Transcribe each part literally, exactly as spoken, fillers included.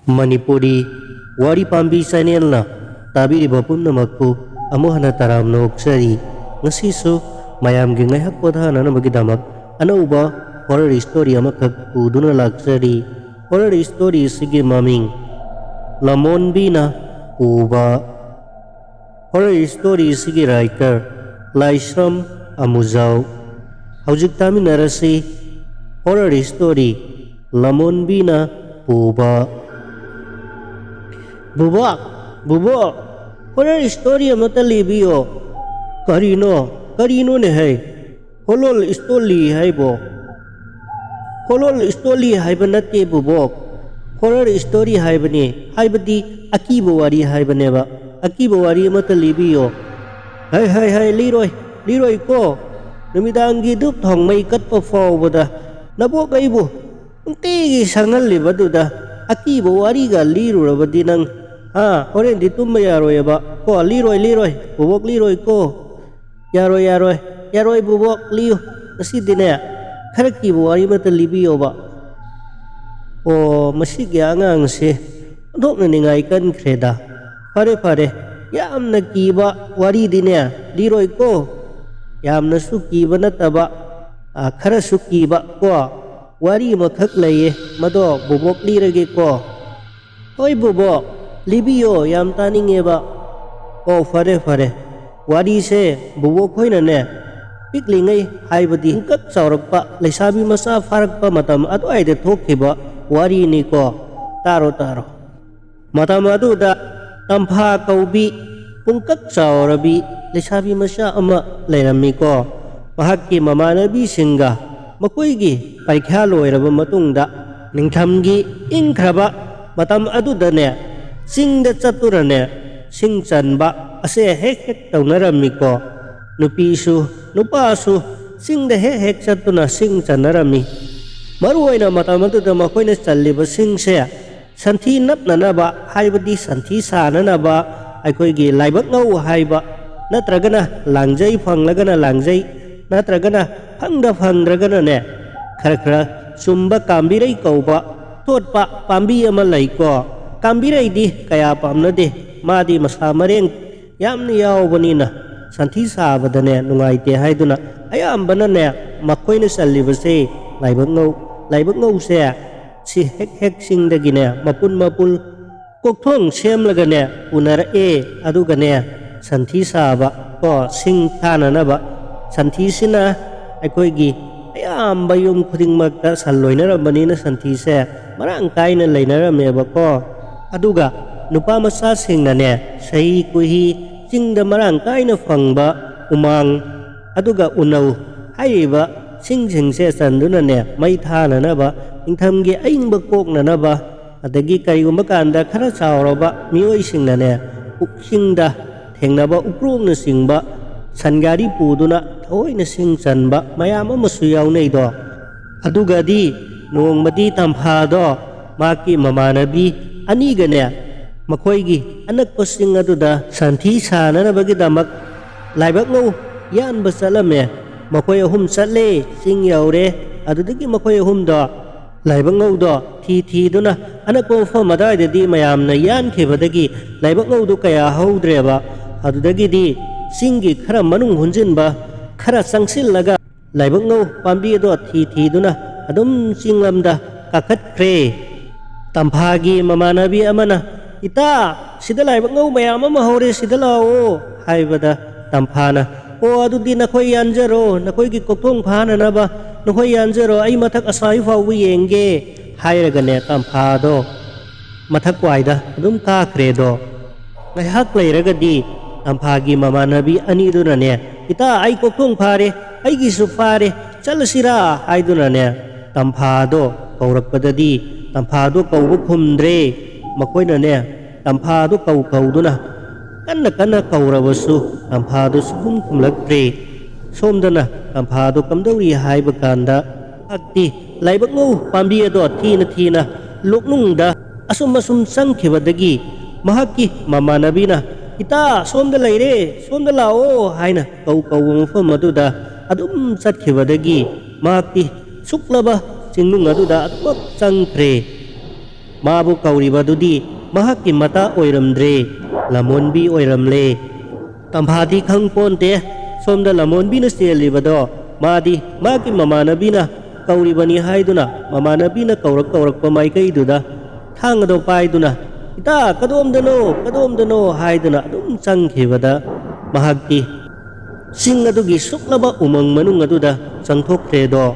ꯃꯅꯤꯄꯨꯔꯤ ꯋꯥꯔꯤ ꯄꯥꯝꯕꯤ ꯆꯦꯅꯦꯜꯅ ꯇꯥꯕꯤꯔꯤꯕ ꯄꯨꯝꯅꯃꯛꯄꯨ ꯑꯃꯨꯛ ꯍꯟꯅ ꯇꯔꯥꯝꯅ ꯑꯣꯛꯆꯔꯤ꯫ ꯉꯁꯤꯁꯨ ꯃꯌꯥꯝꯒꯤ ꯉꯥꯏꯍꯥꯛ ꯄꯣꯊꯥꯅꯅꯕꯒꯤꯗꯃꯛ ꯑꯅꯧꯕ ꯍꯣꯔꯔ ꯁ꯭ꯇꯣꯔꯤ ꯑꯃꯈꯛ ꯄꯨꯗꯨꯅ ꯂꯥꯛꯆꯔꯤ꯫ ꯍꯣꯔꯔ ꯁ꯭ꯇꯣꯔꯤ ꯑꯁꯤꯒꯤ ꯃꯃꯤꯡ ꯂꯃꯣꯟꯕꯤꯅ ꯄꯨꯕ꯫ ꯍꯣꯔꯔ ꯁ꯭ꯇꯣꯔꯤ ꯑꯁꯤꯒꯤ ꯔꯥꯏꯇꯔ ꯂꯥꯏꯁ꯭ꯔꯝ ꯑꯃꯨꯖꯥꯎ꯫ ꯍꯧꯖꯤꯛ ꯇꯥꯃꯤꯟꯅꯔꯁꯤ ꯍꯣꯔꯔ ꯁ꯭ꯇꯣꯔꯤ ꯂꯃꯣꯟꯕꯤꯅ ꯄꯨꯕ꯫ ꯕꯨꯕꯣꯛ, ꯕꯨꯕꯣꯛ, ꯍꯣꯔꯔ ꯁ꯭ꯇꯣꯔꯤ ꯑꯃꯇ ꯂꯤꯕꯤꯌꯣ꯫ ꯀꯔꯤꯅꯣ? ꯀꯔꯤꯅꯣꯅꯦ ꯍꯩ? ꯍꯣꯂꯣꯜ ꯁ꯭ꯇꯣꯔꯤ ꯍꯥꯏꯕꯣ? ꯍꯣꯂꯣꯜ ꯁ꯭ꯇꯣꯔꯤ ꯍꯥꯏꯕ ꯅꯠꯇꯦ ꯕꯨꯕꯣꯛ, ꯍꯣꯔꯔ ꯁ꯭ꯇꯣꯔꯤ ꯍꯥꯏꯕꯅꯦ, ꯍꯥꯏꯕꯗꯤ ꯑꯀꯤꯕ ꯋꯥꯔꯤ ꯍꯥꯏꯕꯅꯦꯕ꯫ ꯑꯀꯤꯕ ꯋꯥꯔꯤ ꯑꯃꯇ ꯂꯤꯕꯤꯌꯣ꯫ ꯍꯥꯏ ꯍꯥꯏ ꯍꯥꯏ, ꯂꯤꯔꯣꯏ, ꯂꯤꯔꯣꯏꯀꯣ꯫ ꯅꯨꯃꯤꯗꯥꯡꯒꯤ ꯙꯨꯞ ꯊꯥꯎꯃꯩ ꯀꯠꯄ ꯐꯥꯎꯕꯗ ꯅꯕꯣꯛ ꯑꯩꯕꯨ ꯅꯨꯡꯇꯤꯒꯤ ꯁꯪꯍꯜꯂꯤꯕꯗꯨꯗ ꯑꯀꯤꯕ ꯋꯥꯔꯤꯒ ꯂꯤꯔꯨꯔꯕꯗꯤ ꯅꯪ, ꯍꯥ, ꯍꯣꯔꯦꯟꯗꯤ ꯇꯨꯝꯕ ꯌꯥꯔꯣꯏꯑꯕ ꯀꯣ꯫ ꯂꯤꯔꯣꯏ, ꯂꯤꯔꯣꯏ, ꯕꯨꯕꯣꯛ, ꯂꯤꯔꯣꯏꯀꯣ꯫ ꯌꯥꯔꯣꯏ, ꯌꯥꯔꯣꯏ, ꯌꯥꯔꯣꯏ, ꯕꯨꯕꯣꯛ, ꯂꯤꯌꯨ꯫ ꯉꯁꯤꯗꯤꯅꯦ, ꯈꯔ ꯀꯤꯕ ꯋꯥꯔꯤ ꯑꯃꯇ ꯂꯤꯕꯤꯌꯣꯕ꯫ ꯑꯣ, ꯃꯁꯤꯒꯤ ꯑꯉꯥꯡꯁꯦ ꯑꯣꯟꯊꯣꯛꯅ ꯅꯤꯡꯉꯥꯏ ꯀꯟꯈ꯭ꯔꯦꯗ꯫ ꯐꯔꯦ, ꯐꯔꯦ, ꯌꯥꯝꯅ ꯀꯤꯕ ꯋꯥꯔꯤꯗꯤꯅꯦ ꯂꯤꯔꯣꯏꯀꯣ꯫ ꯌꯥꯝꯅꯁꯨ ꯀꯤꯕ ꯅꯠꯇꯕ, ꯑ, ꯈꯔꯁꯨ ꯀꯤꯕ ꯀꯣ꯫ ꯋꯥꯔꯤ ꯑꯃꯈꯛ ꯂꯩꯌꯦ, ꯃꯗꯣ ꯕꯨꯕꯣꯛ ꯂꯤꯔꯒꯦꯀꯣ꯫ ꯍꯣꯏ ꯕꯨꯕꯣꯛ, ꯂꯤꯕꯤꯌꯣ, ꯌꯥꯝ ꯇꯥꯅꯤꯡꯉꯦꯕ꯫ ꯑꯣ, ꯐꯔꯦ, ꯐꯔꯦ꯫ ꯋꯥꯔꯤꯁꯦ ꯕꯨꯕꯣꯛ ꯈꯣꯏꯅꯅꯦ, ꯄꯤꯛꯂꯤꯉꯩ ꯍꯥꯏꯕꯗꯤ ꯄꯨꯡꯀꯛ ꯆꯥꯎꯔꯛꯄ, ꯂꯩꯁꯥꯕꯤ ꯃꯆꯥ ꯐꯥꯔꯛꯄ ꯃꯇꯝ ꯑꯗꯨꯋꯥꯏꯗ ꯊꯣꯛꯈꯤꯕ ꯋꯥꯔꯤꯅꯤꯀꯣ꯫ ꯇꯥꯔꯣ, ꯇꯥꯔꯣ꯫ ꯃꯇꯝ ꯑꯗꯨꯗ ꯇꯝꯐꯥ ꯀꯧꯕꯤ ꯄꯨꯡꯀꯛ ꯆꯥꯎꯔꯕꯤ ꯂꯩꯁꯥꯕꯤ ꯃꯆꯥ ꯑꯃ ꯂꯩꯔꯝꯃꯤꯀꯣ꯫ ꯃꯍꯥꯛꯀꯤ ꯃꯃꯥꯟꯅꯕꯤꯁꯤꯡꯒ ꯃꯈꯣꯏꯒꯤ ꯄꯔꯤꯈ꯭ꯌꯥ ꯂꯣꯏꯔꯕ ꯃꯇꯨꯡꯗ ꯅꯤꯡꯊꯝꯒꯤ ꯏꯪꯈ꯭ꯔꯕ ꯃꯇꯝ ꯑꯗꯨꯗꯅꯦ, ꯆꯤꯡꯗ ꯆꯠꯇꯨꯅꯅꯦ, ꯁꯤꯡ ꯆꯟꯕ ꯑꯁꯦ ꯍꯦꯛ ꯍꯦꯛ ꯇꯧꯅꯔꯝꯃꯤꯀꯣ꯫ ꯅꯨꯄꯤꯁꯨ ꯅꯨꯄꯥꯁꯨ ꯆꯤꯡꯗ ꯍꯦꯛ ꯍꯦꯛ ꯆꯠꯇꯨꯅ ꯁꯤꯡ ꯆꯟꯅꯔꯝꯃꯤ꯫ ꯃꯔꯨ ꯑꯣꯏꯅ ꯃꯇꯝ ꯑꯗꯨꯗ ꯃꯈꯣꯏꯅ ꯆꯜꯂꯤꯕ ꯁꯤꯡꯁꯦ ꯁꯟꯊꯤ ꯅꯞꯅꯅꯕ, ꯍꯥꯏꯕꯗꯤ ꯁꯟꯊꯤ ꯁꯥꯅꯅꯕ, ꯑꯩꯈꯣꯏꯒꯤ ꯂꯥꯏꯕꯛ ꯉꯧ ꯍꯥꯏꯕ, ꯅꯠꯇ꯭ꯔꯒꯅ ꯂꯥꯡꯖꯩ ꯐꯪꯂꯒꯅ ꯂꯥꯡꯖꯩ, ꯅꯠꯇ꯭ꯔꯒꯅ ꯐꯪꯗ ꯐꯪꯗ꯭ꯔꯒꯅꯅꯦ, ꯈꯔ ꯈꯔ ꯆꯨꯝꯕ ꯀꯥꯝꯕꯤꯔꯩ ꯀꯧꯕ ꯊꯣꯠꯄ ꯄꯥꯝꯕꯤ ꯑꯃ ꯂꯩꯀꯣ꯫ ꯀꯥꯝꯕꯤꯔꯩꯗꯤ ꯀꯌꯥ ꯄꯥꯝꯅꯗꯦ, ꯃꯥꯗꯤ ꯃꯁꯥ ꯃꯔꯦꯡ ꯌꯥꯝꯅ ꯌꯥꯎꯕꯅꯤꯅ ꯁꯟꯊꯤ ꯁꯥꯕꯗꯅꯦ ꯅꯨꯡꯉꯥꯏꯇꯦ ꯍꯥꯏꯗꯨꯅ ꯑꯌꯥꯝꯕꯅꯅꯦ ꯃꯈꯣꯏꯅ ꯆꯜꯂꯤꯕꯁꯦ ꯂꯥꯏꯕꯛ ꯉꯧ, ꯂꯥꯏꯕꯛ ꯉꯧꯁꯦ ꯁꯤ ꯍꯦꯛ ꯍꯦꯛ ꯆꯤꯡꯗꯒꯤꯅꯦ ꯃꯄꯨꯟ ꯃꯄꯨꯟ ꯀꯣꯛꯊꯣꯡ ꯁꯦꯝꯂꯒꯅꯦ ꯄꯨꯅꯔꯛꯑꯦ꯫ ꯑꯗꯨꯒꯅꯦ ꯁꯟꯊꯤ ꯁꯥꯕ ꯀꯣ, ꯁꯤꯡ ꯊꯥꯅꯅꯕ꯫ ꯁꯟꯊꯤꯁꯤꯅ ꯑꯩꯈꯣꯏꯒꯤ ꯑꯌꯥꯝꯕ ꯌꯨꯝ ꯈꯨꯗꯤꯡꯃꯛꯇ ꯁꯟ ꯂꯣꯏꯅꯔꯝꯕꯅꯤꯅ ꯁꯟꯊꯤꯁꯦ ꯃꯔꯥꯡ ꯀꯥꯏꯅ ꯂꯩꯅꯔꯝꯃꯦꯕꯀꯣ꯫ ꯑꯗꯨꯒ ꯅꯨꯄꯥ ꯃꯆꯥꯁꯤꯡꯅꯅꯦ ꯁꯍꯤ ꯀꯨꯍꯤ, ꯆꯤꯡꯗ ꯃꯔꯥꯡ ꯀꯥꯏꯅ ꯐꯪꯕ ꯎꯃꯥꯡ, ꯑꯗꯨꯒ ꯎꯅꯧ ꯍꯥꯏꯔꯤꯕ ꯁꯤꯡꯁꯤꯡꯁꯦ ꯆꯟꯗꯨꯅꯅꯦ ꯃꯩ ꯊꯥꯅꯅꯕ, ꯅꯤꯡꯊꯝꯒꯤ ꯑꯏꯪꯕ ꯀꯣꯛꯅꯅꯕ, ꯑꯗꯒꯤ ꯀꯔꯤꯒꯨꯝꯕ ꯀꯥꯟꯗ ꯈꯔ ꯆꯥꯎꯔꯕ ꯃꯤꯑꯣꯏꯁꯤꯡꯅꯅꯦ ꯄꯨꯛꯁꯤꯡꯗ ꯊꯦꯡꯅꯕ ꯎꯄ꯭ꯔꯣꯛꯅꯆꯤꯡꯕ ꯁꯟꯒꯥꯔꯤ ꯄꯨꯗꯨꯅ ꯊꯑꯣꯏꯅ ꯁꯤꯡ ꯆꯟꯕ ꯃꯌꯥꯝ ꯑꯃꯁꯨ ꯌꯥꯎꯅꯩꯗꯣ꯫ ꯑꯗꯨꯒꯗꯤ ꯅꯣꯡꯃꯗꯤ ꯇꯝꯐꯥꯗꯣ ꯃꯍꯥꯛꯀꯤ ꯃꯃꯥꯟꯅꯕꯤ ꯑꯅꯤꯒꯅꯦ ꯃꯈꯣꯏꯒꯤ ꯑꯅꯛꯄ ꯆꯤꯡ ꯑꯗꯨꯗ ꯁꯟꯊꯤ ꯁꯥꯅꯅꯕꯒꯤꯗꯃꯛ ꯂꯥꯏꯕꯛꯉꯧ ꯌꯥꯟꯕ ꯆꯠꯂꯝꯃꯦ꯫ ꯃꯈꯣꯏ ꯑꯍꯨꯝ ꯆꯠꯂꯦ, ꯆꯤꯡ ꯌꯧꯔꯦ꯫ ꯑꯗꯨꯗꯒꯤ ꯃꯈꯣꯏ ꯑꯍꯨꯝꯗꯣ ꯂꯥꯏꯕꯛꯉꯧꯗꯣ ꯊꯤ ꯊꯤꯗꯨꯅ ꯑꯅꯛꯄ ꯃꯐꯝ ꯑꯗꯨꯋꯥꯏꯗꯗꯤ ꯃꯌꯥꯝꯅ ꯌꯥꯟꯈꯤꯕꯗꯒꯤ ꯂꯥꯏꯕꯛꯉꯧꯗꯨ ꯀꯌꯥ ꯍꯧꯗ꯭ꯔꯦꯕ꯫ ꯑꯗꯨꯗꯒꯤꯗꯤ ꯆꯤꯡꯒꯤ ꯈꯔ ꯃꯅꯨꯡ ꯍꯨꯟꯖꯤꯟꯕ ꯈꯔ ꯆꯪꯁꯤꯜꯂꯒ ꯂꯥꯏꯕꯛꯉꯧ ꯄꯥꯝꯕꯤ ꯑꯗꯣ ꯊꯤ ꯊꯤꯗꯨꯅ ꯑꯗꯨꯝ ꯆꯤꯡꯂꯝꯗ ꯀꯥꯈꯠꯈ꯭ꯔꯦ꯫ ꯇꯝꯐꯥꯒꯤ ꯃꯃꯥꯟꯅꯕꯤ ꯑꯃꯅ, "ꯏꯇꯥ, ꯁꯤꯗ ꯂꯥꯏꯕꯛꯉꯧ ꯃꯌꯥꯝ ꯑꯃ ꯍꯧꯔꯦ, ꯁꯤꯗ ꯂꯥꯛꯑꯣ" ꯍꯥꯏꯕꯗ ꯇꯝꯐꯥꯅ, "ꯑꯣ, ꯑꯗꯨꯗꯤ ꯅꯈꯣꯏ ꯌꯥꯟꯖꯔꯣ, ꯅꯈꯣꯏꯒꯤ ꯀꯣꯛꯊꯣꯡ ꯐꯥꯅꯅꯕ ꯅꯈꯣꯏ ꯌꯥꯟꯖꯔꯣ, ꯑꯩ ꯃꯊꯛ ꯑꯁꯥꯏ ꯐꯥꯎꯕ ꯌꯦꯡꯒꯦ" ꯍꯥꯏꯔꯒꯅꯦ ꯇꯝꯐꯥꯗꯣ ꯃꯊꯛ ꯋꯥꯏꯗ ꯑꯗꯨꯝ ꯀꯥꯈ꯭ꯔꯦꯗꯣ꯫ ꯉꯥꯏꯍꯥꯛ ꯂꯩꯔꯒꯗꯤ ꯇꯝꯐꯥꯒꯤ ꯃꯃꯥꯟꯅꯕꯤ ꯑꯅꯤꯗꯨꯅꯅꯦ, "ꯏꯇꯥ, ꯑꯩ ꯀꯣꯛꯊꯣꯡ ꯐꯥꯔꯦ, ꯑꯩꯒꯤꯁꯨ ꯐꯥꯔꯦ, ꯆꯠꯂꯁꯤꯔꯥ?" ꯍꯥꯏꯗꯨꯅꯅꯦ ꯇꯝꯐꯥꯗꯣ ꯀꯧꯔꯛꯄꯗꯗꯤ ꯇꯝꯐꯥꯗꯣ ꯀꯧꯕ ꯈꯨꯝꯗ꯭ꯔꯦ꯫ ꯃꯈꯣꯏꯅꯅꯦ ꯇꯝꯐꯥꯗꯣ ꯀꯧ ꯀꯧꯗꯨꯅ ꯀꯟꯅ ꯀꯟꯅ ꯀꯧꯔꯕꯁꯨ ꯇꯝꯐꯥꯗꯣ ꯁꯨꯈꯨꯝ ꯈꯨꯝꯂꯛꯇ꯭ꯔꯦ꯫ ꯁꯣꯝꯗꯅ ꯇꯝꯐꯥꯗꯣ ꯀꯝꯗꯧꯔꯤ ꯍꯥꯏꯕ ꯀꯥꯟꯗ ꯃꯍꯥꯛꯇꯤ ꯂꯥꯏꯕꯛꯉꯧ ꯄꯥꯝꯕꯤ ꯑꯗꯣ ꯊꯤꯅ ꯊꯤꯅ ꯂꯣꯛꯅꯨꯡꯗ ꯑꯁꯨꯝ ꯑꯁꯨꯝ ꯆꯪꯈꯤꯕꯗꯒꯤ ꯃꯍꯥꯛꯀꯤ ꯃꯃꯥꯟꯅꯕꯤꯅ, "ꯏꯇꯥ, ꯁꯣꯝꯗ ꯂꯩꯔꯦ, ꯁꯣꯝꯗ ꯂꯥꯛꯑꯣ" ꯍꯥꯏꯅ ꯀꯧ ꯀꯧꯕ ꯃꯐꯝ ꯑꯗꯨꯗ ꯑꯗꯨꯝ ꯆꯠꯈꯤꯕꯗꯒꯤ ꯃꯍꯥꯛꯇꯤ ꯁꯨꯛꯂꯕ ꯆꯤꯡꯅꯨꯡ ꯑꯗꯨꯗ ꯑꯗꯨꯃꯛ ꯆꯪꯈ꯭ꯔꯦ꯫ ꯃꯥꯕꯨ ꯀꯧꯔꯤꯕꯗꯨꯗꯤ ꯃꯍꯥꯛꯀꯤ ꯃꯇꯥ ꯑꯣꯏꯔꯝꯗ꯭ꯔꯦ, ꯂꯝꯍꯣꯟꯕꯤ ꯑꯣꯏꯔꯝꯂꯦ꯫ ꯇꯝꯐꯥꯗꯤ ꯈꯪ ꯄꯣꯟꯇꯦ, ꯁꯣꯝꯗ ꯂꯝꯍꯣꯟꯕꯤꯅ ꯆꯦꯜꯂꯤꯕꯗꯣ ꯃꯥꯗꯤ ꯃꯥꯒꯤ ꯃꯃꯥꯟꯅꯕꯤꯅ ꯀꯧꯔꯤꯕꯅꯤ ꯍꯥꯏꯗꯨꯅ, ꯃꯃꯥꯟꯅꯕꯤꯅ ꯀꯧꯔꯛ ꯀꯧꯔꯛꯄ ꯃꯥꯏꯀꯩꯗꯨꯗ ꯊꯥꯡ ꯑꯗꯣ ꯄꯥꯏꯗꯨꯅ, "ꯏꯇꯥ, ꯀꯗꯣꯝꯗꯅꯣ, ꯀꯗꯣꯝꯗꯅꯣ?" ꯍꯥꯏꯗꯨꯅ ꯑꯗꯨꯝ ꯆꯪꯈꯤꯕꯗ, ꯃꯍꯥꯛꯇꯤ ꯆꯤꯡ ꯑꯗꯨꯒꯤ ꯁꯨꯛꯂꯕ ꯎꯃꯪ ꯃꯅꯨꯡ ꯑꯗꯨꯗ ꯆꯪꯊꯣꯛꯈ꯭ꯔꯦꯗꯣ꯫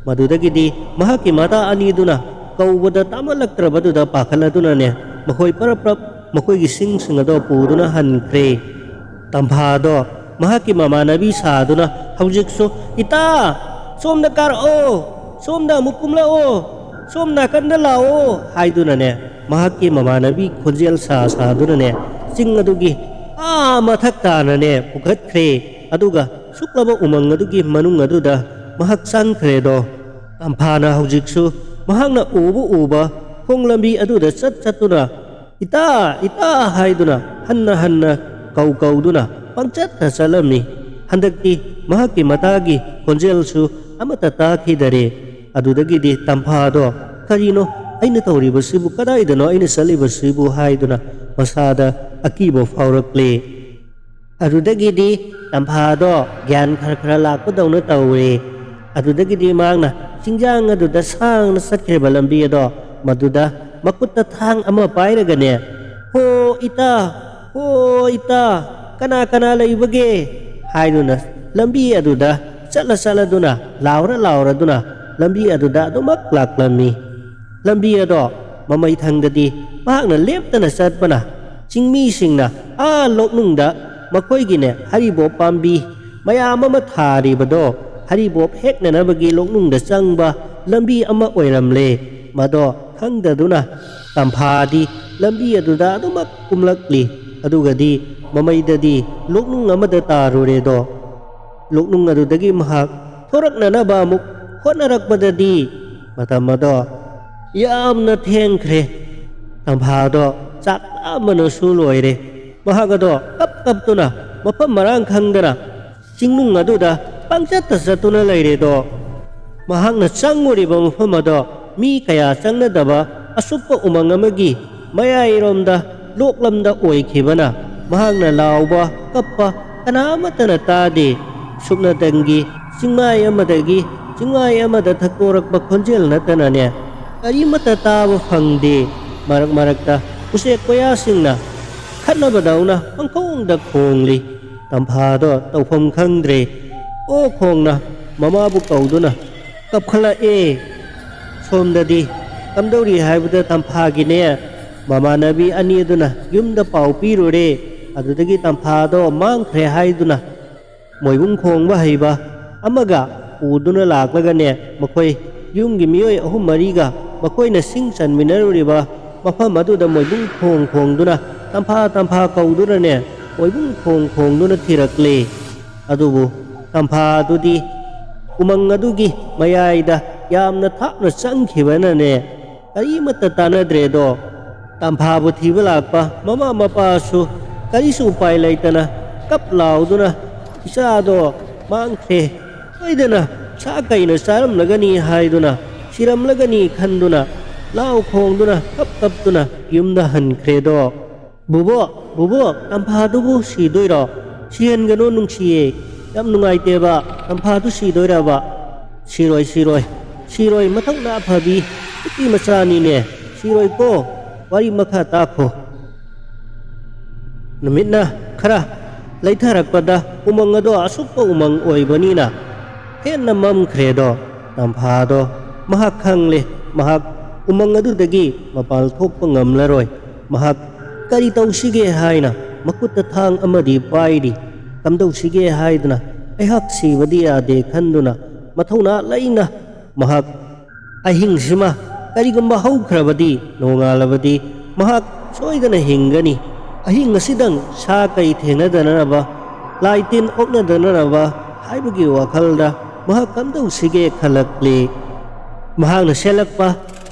ꯃꯗꯨꯗꯒꯤꯗꯤ ꯃꯍꯥꯛꯀꯤ ꯃꯇꯥ ꯑꯅꯤꯗꯨꯅ ꯀꯧꯕꯗ ꯇꯥꯃꯜꯂꯛꯇ꯭ꯔꯕꯗꯨꯗ ꯄꯥꯈꯠꯂꯗꯨꯅꯅꯦ, ꯃꯈꯣꯏ ꯄꯔꯞ ꯄꯔꯞ ꯃꯈꯣꯏꯒꯤ ꯁꯤꯡꯁꯤꯡ ꯑꯗꯣ ꯄꯨꯗꯨꯅ ꯍꯟꯈ꯭ꯔꯦ꯫ ꯇꯝꯐꯥꯗꯣ ꯃꯍꯥꯛꯀꯤ ꯃꯃꯥꯟꯅꯕꯤ ꯁꯥꯗꯨꯅ ꯍꯧꯖꯤꯛꯁꯨ, "ꯏꯇꯥ, ꯁꯣꯝꯗ ꯀꯥꯔꯛꯑꯣ, ꯁꯣꯝꯗ ꯑꯃꯨꯛ ꯀꯨꯝꯂꯛꯑꯣ, ꯁꯣꯝ ꯅꯥꯀꯟꯗ ꯂꯥꯛꯑꯣ" ꯍꯥꯏꯗꯨꯅꯅꯦ, ꯃꯍꯥꯛꯀꯤ ꯃꯃꯥꯟꯅꯕꯤ ꯈꯣꯟꯖꯦꯜ ꯁꯥ ꯁꯥꯗꯨꯅꯅꯦ, ꯆꯤꯡ ꯑꯗꯨꯒꯤ ꯑꯥ ꯃꯊꯛ ꯇꯥꯅꯅꯦ ꯄꯨꯈꯠꯈ꯭ꯔꯦ꯫ ꯑꯗꯨꯒ ꯁꯨꯛꯂꯕ ꯎꯃꯪ ꯑꯗꯨꯒꯤ ꯃꯅꯨꯡ ꯑꯗꯨꯗ ꯃꯍꯥꯛ ꯆꯪꯈ꯭ꯔꯦꯗꯣ꯫ ꯇꯝꯐꯥꯅ ꯍꯧꯖꯤꯛꯁꯨ ꯃꯍꯥꯛꯅ ꯎꯕ ꯎꯕ ꯈꯣꯡ ꯂꯝꯕꯤ ꯑꯗꯨꯗ ꯆꯠ ꯆꯠꯇꯨꯅ, "ꯏꯇꯥ, ꯏꯇꯥ" ꯍꯥꯏꯗꯨꯅ ꯍꯟꯅ ꯍꯟꯅ ꯀꯧ ꯀꯧꯗꯨꯅ ꯄꯪꯆꯠꯇ ꯆꯠꯂꯝꯃꯤ꯫ ꯍꯟꯗꯛꯇꯤ ꯃꯍꯥꯛꯀꯤ ꯃꯇꯥꯒꯤ ꯈꯣꯟꯖꯦꯜꯁꯨ ꯑꯃꯠꯇ ꯇꯥꯈꯤꯗꯔꯦ꯫ ꯑꯗꯨꯗꯒꯤꯗꯤ ꯇꯝꯐꯥꯗꯣ, "ꯀꯔꯤꯅꯣ ꯑꯩꯅ ꯇꯧꯔꯤꯕꯁꯤꯕꯨ, ꯀꯗꯥꯏꯗꯅꯣ ꯑꯩꯅ ꯆꯠꯂꯤꯕꯁꯤꯕꯨ?" ꯍꯥꯏꯗꯨꯅ ꯃꯁꯥꯗ ꯑꯀꯤꯕ ꯐꯥꯎꯔꯛꯂꯦ꯫ ꯑꯗꯨꯗꯒꯤꯗꯤ ꯇꯝꯐꯥꯗꯣ ꯒ꯭ꯌꯥꯟ ꯈꯔ ꯈꯔ ꯂꯥꯛꯄꯗꯧꯅ ꯇꯧꯔꯦ꯫ ꯑꯗꯨꯗꯒꯤꯗꯤ ꯃꯍꯥꯛꯅ ꯆꯤꯡꯖꯥꯡ ꯑꯗꯨꯗ ꯁꯥꯡꯅ ꯆꯠꯈ꯭ꯔꯤꯕ ꯂꯝꯕꯤ ꯑꯗꯣ, ꯃꯗꯨꯗ ꯃꯈꯨꯠꯇ ꯊꯥꯡ ꯑꯃ ꯄꯥꯏꯔꯒꯅꯦ, "ꯍꯣ ꯏꯇꯥ, ꯍꯣ ꯏꯇꯥ, ꯀꯅꯥ ꯀꯅꯥ ꯂꯩꯕꯒꯦ?" ꯍꯥꯏꯗꯨꯅ ꯂꯝꯕꯤ ꯑꯗꯨꯗ ꯆꯠꯂ ꯆꯠꯂꯗꯨꯅ, ꯂꯥꯎꯔ ꯂꯥꯎꯔꯗꯨꯅ ꯂꯝꯕꯤ ꯑꯗꯨꯗ ꯑꯗꯨꯃꯛ ꯂꯥꯛꯂꯝꯃꯤ꯫ ꯂꯝꯕꯤ ꯑꯗꯣ ꯃꯃꯩ ꯊꯪꯗꯗꯤ ꯃꯍꯥꯛꯅ ꯂꯦꯞꯇꯅ ꯆꯠꯄꯅ, ꯆꯤꯡꯃꯤꯁꯤꯡꯅ ꯑꯥ ꯂꯣꯛꯅꯨꯡꯗ ꯃꯈꯣꯏꯒꯤꯅꯦ ꯍꯔꯤꯕꯣꯞ ꯄꯥꯝꯕꯤ ꯃꯌꯥꯝ ꯑꯃ ꯊꯥꯔꯤꯕꯗꯣ ꯍꯔꯤꯕꯣꯞ ꯍꯦꯛꯅꯅꯕꯒꯤ ꯂꯣꯛꯅꯨꯡꯗ ꯆꯪꯕ ꯂꯝꯕꯤ ꯑꯃ ꯑꯣꯏꯔꯝꯂꯦ꯫ ꯃꯗꯣ ꯈꯪꯗꯗꯨꯅ ꯇꯝꯐꯥꯗꯤ ꯂꯝꯕꯤ ꯑꯗꯨꯗ ꯑꯗꯨꯃꯛ ꯀꯨꯝꯂꯛꯂꯤ꯫ ꯑꯗꯨꯒꯗꯤ ꯃꯃꯩꯗꯗꯤ ꯂꯣꯛꯅꯨꯡ ꯑꯃꯗ ꯇꯥꯔꯨꯔꯦꯗꯣ꯫ ꯂꯣꯛꯅꯨꯡ ꯑꯗꯨꯗꯒꯤ ꯃꯍꯥꯛ ꯊꯣꯔꯛꯅꯅꯕ ꯑꯃꯨꯛ ꯍꯣꯠꯅꯔꯛꯄꯗꯗꯤ ꯃꯇꯝ ꯑꯗꯣ ꯌꯥꯝꯅ ꯊꯦꯡꯈ꯭ꯔꯦ꯫ ꯇꯝꯐꯥꯗꯣ ꯆꯥꯛ ꯂꯥꯝꯕꯅꯁꯨ ꯂꯣꯏꯔꯦ꯫ ꯃꯍꯥꯛ ꯑꯗꯣ ꯀꯞ ꯀꯞꯇꯨꯅ ꯃꯐꯝ ꯃꯔꯥꯡ ꯈꯪꯗꯅ ꯆꯤꯡꯅꯨꯡ ꯑꯗꯨꯗ ꯄꯪꯆꯠꯇ ꯆꯠꯇꯨꯅ ꯂꯩꯔꯦꯗꯣ꯫ ꯃꯍꯥꯛꯅ ꯆꯪꯉꯨꯔꯤꯕ ꯃꯐꯝ ꯑꯗꯣ ꯃꯤ ꯀꯌꯥ ꯆꯪꯅꯗꯕ ꯑꯁꯨꯞꯄ ꯎꯃꯪ ꯑꯃꯒꯤ ꯃꯌꯥꯏꯔꯣꯝꯗ ꯂꯣꯛꯂꯝꯗ ꯑꯣꯏꯈꯤꯕꯅ ꯃꯍꯥꯛꯅ ꯂꯥꯎꯕ, ꯀꯞꯄ ꯀꯅꯥ ꯑꯃꯠꯇꯅ ꯇꯥꯗꯦ꯫ ꯁꯨꯞꯅꯇꯪꯒꯤ ꯆꯤꯡꯃꯥꯏ ꯑꯃꯗꯒꯤ ꯆꯤꯡꯃꯥꯏ ꯑꯃꯗ ꯊꯛꯇꯣꯔꯛꯄ ꯈꯣꯟꯖꯦꯜ ꯅꯠꯇꯅꯅꯦ ꯀꯔꯤꯃꯠꯇ ꯇꯥꯕ ꯐꯪꯗꯦ꯫ ꯃꯔꯛ ꯃꯔꯛꯇ ꯎꯆꯦꯛ ꯀꯣꯌꯥꯁꯤꯡꯅ ꯈꯠꯅꯕꯗꯧꯅ ꯄꯪꯈꯣꯡꯗ ꯈꯣꯡꯂꯤ꯫ ꯇꯝꯐꯥꯗꯣ ꯇꯧꯐꯝ ꯈꯪꯗ꯭ꯔꯦ꯫ ꯑꯣ ꯈꯣꯡꯅ ꯃꯃꯥꯕꯨ ꯀꯧꯗꯨꯅ ꯀꯞꯈꯠꯂꯛꯑꯦ꯫ ꯁꯣꯝꯗꯗꯤ ꯀꯝꯗꯧꯔꯤ ꯍꯥꯏꯕꯗ ꯇꯝꯐꯥꯒꯤꯅꯦ ꯃꯃꯥꯟꯅꯕꯤ ꯑꯅꯤ ꯑꯗꯨꯅ ꯌꯨꯝꯗ ꯄꯥꯎ ꯄꯤꯔꯨꯔꯦ꯫ ꯑꯗꯨꯗꯒꯤ ꯇꯝꯐꯥꯗꯣ ꯃꯥꯡꯈ꯭ꯔꯦ ꯍꯥꯏꯗꯨꯅ ꯃꯣꯏꯕꯨꯡ ꯈꯣꯡꯕ ꯍꯩꯕ ꯑꯃꯒ ꯄꯨꯗꯨꯅ ꯂꯥꯛꯂꯒꯅꯦ, ꯃꯈꯣꯏ ꯌꯨꯝꯒꯤ ꯃꯤꯑꯣꯏ ꯑꯍꯨꯝ ꯃꯔꯤꯒ ꯃꯈꯣꯏꯅ ꯁꯤꯡ ꯆꯟꯃꯤꯟꯅꯔꯨꯔꯤꯕ ꯃꯐꯝ ꯑꯗꯨꯗ ꯃꯣꯏꯕꯨꯡ ꯈꯣꯡ ꯈꯣꯡꯗꯨꯅ ꯇꯝꯐꯥ ꯇꯝꯐꯥ ꯀꯧꯗꯨꯅꯅꯦ, ꯃꯣꯏꯕꯨꯡ ꯈꯣꯡ ꯈꯣꯡꯗꯨꯅ ꯊꯤꯔꯛꯂꯦ꯫ ꯑꯗꯨꯕꯨ ꯇꯝꯐꯥ ꯑꯗꯨꯗꯤ ꯎꯃꯪ ꯑꯗꯨꯒꯤ ꯃꯌꯥꯏꯗ ꯌꯥꯝꯅ ꯊꯥꯞꯅ ꯆꯪꯈꯤꯕꯅꯅꯦ, ꯀꯔꯤꯃꯠꯇ ꯇꯥꯟꯅꯗ꯭ꯔꯦꯗꯣ꯫ ꯇꯝꯐꯥꯕꯨ ꯊꯤꯕ ꯂꯥꯛꯄ ꯃꯃꯥ ꯃꯄꯥꯁꯨ ꯀꯔꯤꯁꯨ ꯎꯄꯥꯏ ꯂꯩꯇꯅ ꯀꯞ ꯂꯥꯎꯗꯨꯅ, "ꯏꯆꯥꯗꯣ ꯃꯥꯡꯈ꯭ꯔꯦ, ꯁꯣꯏꯗꯅ ꯁꯥ ꯀꯩꯅ ꯆꯥꯔꯝꯂꯒꯅꯤ" ꯍꯥꯏꯗꯨꯅ, ꯁꯤꯔꯝꯂꯒꯅꯤ ꯈꯟꯗꯨꯅ, ꯂꯥꯎ ꯈꯣꯡꯗꯨꯅ, ꯀꯞ ꯀꯞꯇꯨꯅ ꯌꯨꯝꯗ ꯍꯟꯈ꯭ꯔꯦꯗꯣ꯫ "ꯕꯨꯕꯣꯛ, ꯕꯨꯕꯣꯛ, ꯇꯝꯐꯥꯗꯨꯕꯨ ꯁꯤꯗꯣꯏꯔꯣ? ꯁꯤꯍꯟꯒꯅꯨ, ꯅꯨꯡꯁꯤꯌꯦ꯫ ꯌꯥꯝ ꯅꯨꯡꯉꯥꯏꯇꯦꯕ, ꯇꯝꯐꯥꯗꯨ ꯁꯤꯗꯣꯏꯔꯕ?" "ꯁꯤꯔꯣꯏ, ꯁꯤꯔꯣꯏ, ꯁꯤꯔꯣꯏ, ꯃꯊꯧꯅꯥ ꯐꯕꯤ ꯅꯨꯄꯤ ꯃꯆꯥꯅꯤꯅꯦ, ꯁꯤꯔꯣꯏꯀꯣ꯫ ꯋꯥꯔꯤ ꯃꯈꯥ ꯇꯥꯈꯣ꯫" ꯅꯨꯃꯤꯠꯅ ꯈꯔ ꯂꯩꯊꯔꯛꯄꯗ ꯎꯃꯪ ꯑꯗꯣ ꯑꯁꯨꯛꯄ ꯎꯃꯪ ꯑꯣꯏꯕꯅꯤꯅ ꯍꯦꯟꯅ ꯃꯝꯈ꯭ꯔꯦꯗꯣ꯫ ꯇꯝꯐꯥꯗꯣ ꯃꯍꯥꯛ ꯈꯪꯂꯦ, ꯃꯍꯥꯛ ꯎꯃꯪ ꯑꯗꯨꯗꯒꯤ ꯃꯄꯥꯜ ꯊꯣꯛꯄ ꯉꯝꯂꯔꯣꯏ꯫ ꯃꯍꯥꯛ ꯀꯔꯤ ꯇꯧꯁꯤꯒꯦ ꯍꯥꯏꯅ ꯃꯈꯨꯠꯇ ꯊꯥꯡ ꯑꯃꯗꯤ ꯄꯥꯏꯔꯤ꯫ ꯀꯝꯗꯧꯁꯤꯒꯦ ꯍꯥꯏꯗꯨꯅ ꯑꯩꯍꯥꯛ ꯁꯤꯕꯗꯤ ꯌꯥꯗꯦ ꯈꯟꯗꯨꯅ ꯃꯊꯧꯅꯥ ꯂꯩꯅ ꯃꯍꯥꯛ ꯑꯍꯤꯡꯁꯤꯃ ꯀꯔꯤꯒꯨꯝꯕ ꯍꯧꯈ꯭ꯔꯕꯗꯤ, ꯅꯣꯡꯉꯥꯜꯂꯕꯗꯤ ꯃꯍꯥꯛ ꯁꯣꯏꯗꯅ ꯍꯤꯡꯒꯅꯤ꯫ ꯑꯍꯤꯡ ꯑꯁꯤꯗꯪ ꯁꯥ ꯀꯩ ꯊꯦꯡꯅꯗꯅꯅꯕ, ꯂꯥꯏ ꯇꯤꯟ ꯑꯣꯛꯅꯗꯅꯅꯕ ꯍꯥꯏꯕꯒꯤ ꯋꯥꯈꯜꯗ ꯃꯍꯥꯛ ꯀꯝꯗꯧꯁꯤꯒꯦ ꯈꯜꯂꯛꯂꯤ꯫ ꯃꯍꯥꯛꯅ ꯁꯦꯠꯂꯛꯄ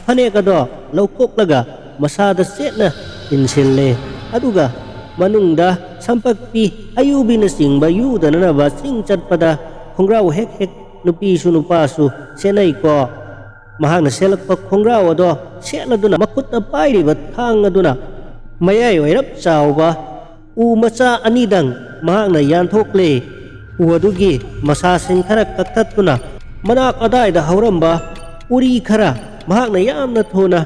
ꯐꯅꯦꯛ ꯑꯗꯣ ꯂꯧꯊꯣꯛꯂꯒ ꯃꯁꯥꯗ ꯆꯦꯠꯅ ꯏꯟꯁꯤꯜꯂꯦ꯫ ꯑꯗꯨꯒ ꯃꯅꯨꯡꯗ ꯁꯝꯄꯛꯄꯤ, ꯑꯌꯨꯕꯤꯅꯆꯤꯡꯕ ꯌꯨꯗꯅꯅꯕ ꯆꯤꯡ ꯆꯠꯄꯗ ꯈꯣꯡꯒ꯭ꯔꯥꯎ ꯍꯦꯛ ꯍꯦꯛ ꯅꯨꯄꯤꯁꯨ ꯅꯨꯄꯥꯁꯨ ꯁꯦꯠꯅꯩꯀꯣ꯫ ꯃꯍꯥꯛꯅ ꯁꯦꯠꯂꯛꯄ ꯈꯣꯡꯒ꯭ꯔꯥꯎ ꯑꯗꯣ ꯁꯦꯠꯂꯗꯨꯅ, ꯃꯈꯨꯠꯇ ꯄꯥꯏꯔꯤꯕ ꯊꯥꯡ ꯑꯗꯨꯅ ꯃꯌꯥꯏ ꯑꯣꯏꯔꯞ ꯆꯥꯎꯕ ꯎ ꯃꯆꯥ ꯑꯅꯤꯗꯪ ꯃꯍꯥꯛꯅ ꯌꯥꯟꯊꯣꯛꯂꯦ꯫ ꯎ ꯑꯗꯨꯒꯤ ꯃꯁꯥꯁꯤꯡ ꯈꯔ ꯀꯛꯊꯠꯇꯨꯅ, ꯃꯅꯥꯛ ꯑꯗꯥꯏꯗ ꯍꯧꯔꯝꯕ ꯎꯔꯤ ꯈꯔ ꯃꯍꯥꯛꯅ ꯌꯥꯝꯅ ꯊꯨꯅ,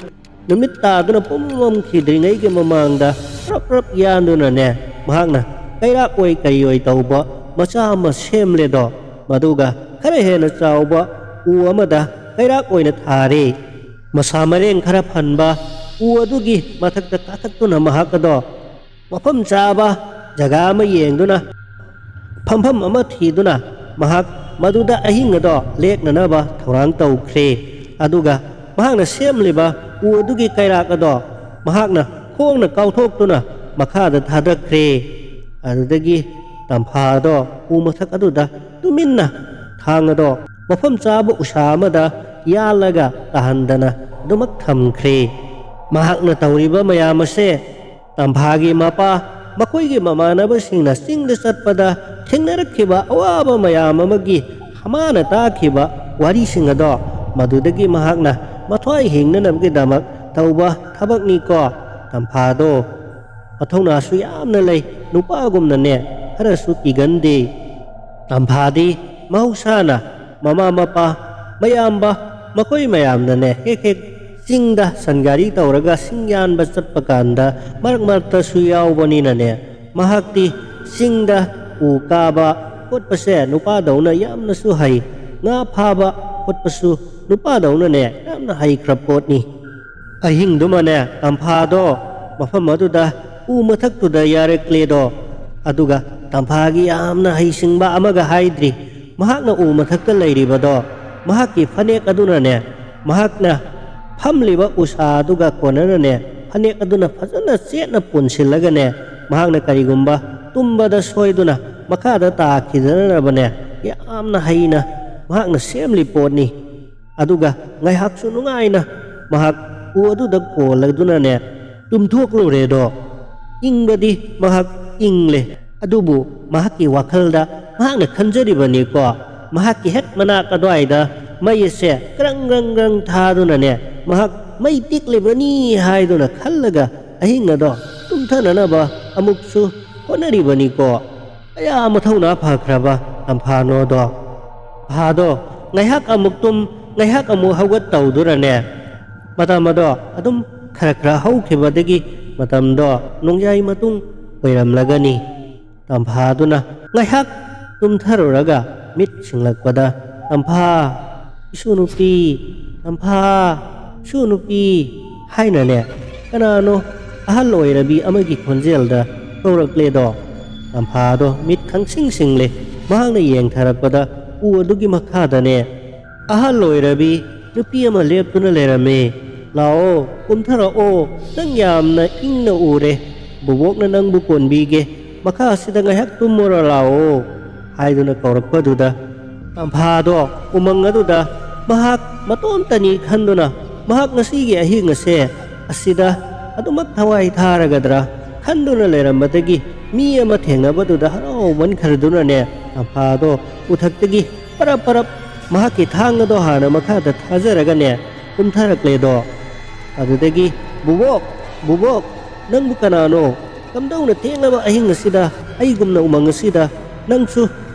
ꯅꯨꯃꯤꯠ ꯇꯥꯗꯨꯅ ꯄꯨꯝꯃꯝꯈꯤꯗ꯭ꯔꯤꯉꯩꯒꯤ ꯃꯃꯥꯡꯗ ꯔꯞ ꯔꯞ ꯌꯥꯟꯗꯨꯅꯅꯦ, ꯃꯍꯥꯛꯅ ꯀꯩꯔꯥꯛ ꯑꯣꯏ ꯀꯔꯤ ꯑꯣꯏ ꯇꯧꯕ ꯃꯆꯥ ꯑꯃ ꯁꯦꯝꯂꯦꯗꯣ꯫ ꯃꯗꯨꯒ ꯈꯔ ꯍꯦꯟꯅ ꯆꯥꯎꯕ ꯎ ꯑꯃꯗ ꯀꯩꯔꯥꯛ ꯑꯣꯏꯅ ꯊꯥꯔꯦ꯫ ꯃꯁꯥ ꯃꯔꯦꯡ ꯈꯔ ꯐꯟꯕ ꯎ ꯑꯗꯨꯒꯤ ꯃꯊꯛꯇ ꯀꯥꯈꯠꯇꯨꯅ ꯃꯍꯥꯛ ꯑꯗꯣ ꯃꯐꯝ ꯆꯥꯕ ꯖꯒꯥ ꯑꯃ ꯌꯦꯡꯗꯨꯅ ꯐꯝꯐꯝ ꯑꯃ ꯊꯤꯗꯨꯅ ꯃꯍꯥꯛ ꯃꯗꯨꯗ ꯑꯍꯤꯡ ꯑꯗꯣ ꯂꯦꯛꯅꯅꯕ ꯊꯧꯔꯥꯡ ꯇꯧꯈ꯭ꯔꯦ꯫ ꯑꯗꯨꯒ ꯃꯍꯥꯛꯅ ꯁꯦꯝꯂꯤꯕ ꯎ ꯑꯗꯨꯒꯤ ꯀꯩꯔꯥꯛ ꯑꯗꯣ ꯃꯍꯥꯛꯅ ꯈꯣꯡꯅ ꯀꯥꯎꯊꯣꯛꯇꯨꯅ ꯃꯈꯥꯗ ꯊꯥꯗꯈ꯭ꯔꯦ꯫ ꯑꯗꯨꯗꯒꯤ ꯇꯝꯐꯥ ꯑꯗꯣ ꯎ ꯃꯊꯛ ꯑꯗꯨꯗ ꯇꯨꯃꯤꯟꯅ ꯊꯥꯡ ꯑꯗꯣ ꯃꯐꯝ ꯆꯥꯕ ꯎꯁꯥ ꯑꯃꯗ ꯌꯥꯜꯂꯒ ꯇꯥꯍꯟꯗꯅ ꯑꯗꯨꯃꯛ ꯊꯝꯈ꯭ꯔꯦ꯫ ꯃꯍꯥꯛꯅ ꯇꯧꯔꯤꯕ ꯃꯌꯥꯝ ꯑꯁꯦ ꯇꯝꯐꯥꯒꯤ ꯃꯄꯥ, ꯃꯈꯣꯏꯒꯤ ꯃꯃꯥꯟꯅꯕꯁꯤꯡꯅ ꯆꯤꯡꯗ ꯆꯠꯄꯗ ꯊꯦꯡꯅꯔꯛꯈꯤꯕ ꯑꯋꯥꯕ ꯃꯌꯥꯝ ꯑꯃꯒꯤ ꯃꯥꯅ ꯇꯥꯈꯤꯕ ꯋꯥꯔꯤꯁꯤꯡ ꯑꯗꯣ ꯃꯗꯨꯗꯒꯤ ꯃꯍꯥꯛꯅ ꯃꯊ꯭ꯋꯥꯏ ꯍꯤꯡꯅꯅꯕꯒꯤꯗꯃꯛ ꯇꯧꯕ ꯊꯕꯛꯅꯤꯀꯣ꯫ ꯇꯝꯐꯥꯗꯣ ꯃꯊꯧꯅꯥꯁꯨ ꯌꯥꯝꯅ ꯂꯩ, ꯅꯨꯄꯥꯒꯨꯝꯅꯅꯦ ꯈꯔꯁꯨ ꯀꯤꯒꯟꯗꯦ꯫ ꯇꯝꯐꯥꯗꯤ ꯃꯍꯧꯁꯥꯅ ꯃꯃꯥ ꯃꯄꯥ, ꯃꯌꯥꯝꯕ, ꯃꯈꯣꯏ ꯃꯌꯥꯝꯅꯅꯦ ꯍꯦꯛ ꯍꯦꯛ ꯆꯤꯡꯗ ꯁꯟꯒꯥꯔꯤ ꯇꯧꯔꯒ ꯁꯤꯡ ꯌꯥꯟꯕ ꯆꯠꯄ ꯀꯥꯟꯗ ꯃꯔꯛ ꯃꯔꯛꯇꯁꯨ ꯌꯥꯎꯕꯅꯤꯅꯅꯦ, ꯃꯍꯥꯛꯇꯤ ꯆꯤꯡꯗ ꯎ ꯀꯥꯕ ꯈꯣꯠꯄꯁꯦ ꯅꯨꯄꯥꯗꯧꯅ ꯌꯥꯝꯅꯁꯨ ꯍꯩ, ꯉꯥ ꯐꯥꯕ ꯈꯣꯠꯄꯁꯨ ꯅꯨꯄꯥꯗꯧꯅꯅꯦ ꯌꯥꯝꯅ ꯍꯩꯈ꯭ꯔ ꯄꯣꯠꯅꯤ꯫ ꯑꯍꯤꯡꯗꯨꯃꯅꯦ ꯇꯝꯐꯥꯗꯣ ꯃꯐꯝ ꯑꯗꯨꯗ ꯎ ꯃꯊꯛꯇꯨꯗ ꯌꯥꯔꯛꯂꯦꯗꯣ꯫ ꯑꯗꯨꯒ ꯇꯝꯐꯥꯒꯤ ꯌꯥꯝꯅ ꯍꯩꯁꯤꯡꯕ ꯑꯃꯒ ꯍꯥꯏꯗ꯭ꯔꯤ, ꯃꯍꯥꯛꯅ ꯎ ꯃꯊꯛꯇ ꯂꯩꯔꯤꯕꯗꯣ ꯃꯍꯥꯛꯀꯤ ꯐꯅꯦꯛ ꯑꯗꯨꯅꯅꯦ ꯃꯍꯥꯛꯅ ꯐꯝꯂꯤꯕ ꯎꯁꯥ ꯑꯗꯨꯒ ꯀꯣꯟꯅꯅꯅꯦ ꯐꯅꯦꯛ ꯑꯗꯨꯅ ꯐꯖꯅ ꯆꯦꯠꯅ ꯄꯨꯟꯁꯤꯜꯂꯒꯅꯦ ꯃꯍꯥꯛꯅ ꯀꯔꯤꯒꯨꯝꯕ ꯇꯨꯝꯕꯗ ꯁꯣꯏꯗꯨꯅ ꯃꯈꯥꯗ ꯇꯥꯈꯤꯗꯅꯕꯅꯦ ꯌꯥꯝꯅ ꯍꯩꯅ ꯃꯍꯥꯛꯅ ꯁꯦꯝꯂꯤ ꯄꯣꯠꯅꯤ꯫ ꯑꯗꯨꯒ ꯉꯥꯏꯍꯥꯛꯁꯨ ꯅꯨꯡꯉꯥꯏꯅ ꯃꯍꯥꯛ ꯎ ꯑꯗꯨꯗ ꯀꯣꯜꯂꯗꯨꯅꯅꯦ ꯇꯨꯝꯊꯣꯛꯂꯨꯔꯦꯗꯣ꯫ ꯏꯪꯕꯗꯤ ꯃꯍꯥꯛ ꯏꯪꯂꯦ, ꯑꯗꯨꯕꯨ ꯃꯍꯥꯛꯀꯤ ꯋꯥꯈꯜꯗ ꯃꯍꯥꯛꯅ ꯈꯟꯖꯔꯤꯕꯅꯤꯀꯣ, ꯃꯍꯥꯛꯀꯤ ꯍꯦꯛ ꯃꯅꯥꯛ ꯑꯗꯨꯋꯥꯏꯗ ꯃꯩ ꯑꯁꯦ ꯒ꯭ꯔꯪ ꯒ꯭ꯔꯪ ꯒ꯭ꯔꯪ ꯊꯥꯗꯨꯅꯅꯦ, ꯃꯍꯥꯛ ꯃꯩ ꯇꯤꯛꯂꯤꯕꯅꯤ ꯍꯥꯏꯗꯨꯅ ꯈꯜꯂꯒ ꯑꯍꯤꯡ ꯑꯗꯣ ꯇꯨꯝꯊꯅꯅꯕ ꯑꯃꯨꯛꯁꯨ ꯍꯣꯠꯅꯔꯤꯕꯅꯤꯀꯣ꯫ ꯀꯌꯥ ꯃꯊꯧꯅꯥ ꯐꯈ꯭ꯔꯕ ꯇꯝꯐꯥꯅꯣꯗꯣ꯫ ꯇꯝꯐꯥꯗꯣ ꯉꯥꯏꯍꯥꯛ ꯑꯃꯨꯛ ꯇꯨꯝ, ꯉꯥꯏꯍꯥꯛ ꯑꯃꯨꯛ ꯍꯧꯒꯠ ꯇꯧꯗꯨꯅꯅꯦ, ꯃꯇꯝ ꯑꯗꯣ ꯑꯗꯨꯝ ꯈꯔ ꯈꯔ ꯍꯧꯈꯤꯕꯗꯒꯤ ꯃꯇꯝꯗꯣ ꯅꯣꯡꯌꯥꯏ ꯃꯇꯨꯡ ꯑꯣꯏꯔꯝꯂꯒꯅꯤ꯫ ꯇꯝꯐꯥꯗꯨꯅ ꯉꯥꯏꯍꯥꯛ ꯇꯨꯝꯊꯔꯨꯔꯒ ꯃꯤꯠ ꯁꯤꯡꯂꯛꯄꯗ, "ꯇꯝꯐꯥ, ꯏꯁꯨ ꯅꯨꯄꯤ, ꯇꯝꯐꯥ, ꯏꯁꯨ ꯅꯨꯄꯤ" ꯍꯥꯏꯅꯅꯦ, ꯀꯅꯥꯅꯣ ꯑꯍꯜ ꯑꯣꯏꯔꯕꯤ ꯑꯃꯒꯤ ꯈꯣꯟꯖꯦꯜꯗ ꯀꯧꯔꯛꯂꯦꯗꯣ꯫ ꯇꯝꯐꯥꯗꯣ ꯃꯤꯠ ꯈꯪꯁꯤꯡ ꯁꯤꯡꯂꯦ꯫ ꯃꯍꯥꯛꯅ ꯌꯦꯡꯊꯔꯛꯄꯗ ꯎ ꯑꯗꯨꯒꯤ ꯃꯈꯥꯗꯅꯦ ꯑꯍꯜ ꯑꯣꯏꯔꯕꯤ ꯅꯨꯄꯤ ꯑꯃ ꯂꯦꯞꯇꯨꯅ ꯂꯩꯔꯝꯃꯤ꯫ "ꯂꯥꯛꯑꯣ, ꯀꯨꯝꯊꯔꯛꯑꯣ, ꯅꯪ ꯌꯥꯝꯅ ꯏꯪꯅ ꯎꯔꯦ꯫ ꯕꯨꯕꯣꯛꯅ ꯅꯪꯕꯨ ꯀꯣꯟꯕꯤꯒꯦ꯫ ꯃꯈꯥ ꯑꯁꯤꯗ ꯉꯥꯏꯍꯥꯛ ꯇꯨꯝꯃꯨꯔ ꯂꯥꯛꯑꯣ" ꯍꯥꯏꯗꯨꯅ ꯀꯧꯔꯛꯄꯗꯨꯗ, ꯇꯝꯐꯥꯗꯣ ꯎꯃꯪ ꯑꯗꯨꯗ ꯃꯍꯥꯛ ꯃꯇꯣꯝꯇꯅꯤ ꯈꯟꯗꯨꯅ, ꯃꯍꯥꯛ ꯉꯁꯤꯒꯤ ꯑꯍꯤꯡ ꯑꯁꯦ ꯑꯁꯤꯗ ꯑꯗꯨꯃꯛ ꯊꯋꯥꯏ ꯊꯥꯔꯒꯗ꯭ꯔꯥ ꯈꯟꯗꯨꯅ ꯂꯩꯔꯝꯕꯗꯒꯤ, ꯃꯤ ꯑꯃ ꯊꯦꯡꯅꯕꯗꯨꯗ ꯍꯔꯥꯎꯃꯟꯈ꯭ꯔꯗꯨꯅꯅꯦ, ꯇꯝꯐꯥꯗꯣ ꯎꯊꯛꯇꯒꯤ ꯄꯔꯞ ꯄꯔꯞ ꯃꯍꯥꯛꯀꯤ ꯊꯥꯡ ꯑꯗꯣ ꯍꯥꯟꯅ ꯃꯈꯥꯗ ꯊꯥꯖꯔꯒꯅꯦ, ꯀꯨꯝꯊꯔꯛꯂꯦꯗꯣ꯫ ꯑꯗꯨꯗꯒꯤ, "ꯕꯨꯕꯣꯛ, ꯕꯨꯕꯣꯛ, ꯅꯪꯕꯨ ꯀꯅꯥꯅꯣ? ꯀꯝꯗꯧꯅ ꯊꯦꯡꯂꯕ ꯑꯍꯤꯡ ꯑꯁꯤꯗ ꯑꯩꯒꯨꯝꯅ ꯎꯃꯪ ꯑꯁꯤꯗ? ꯅꯪꯁꯨ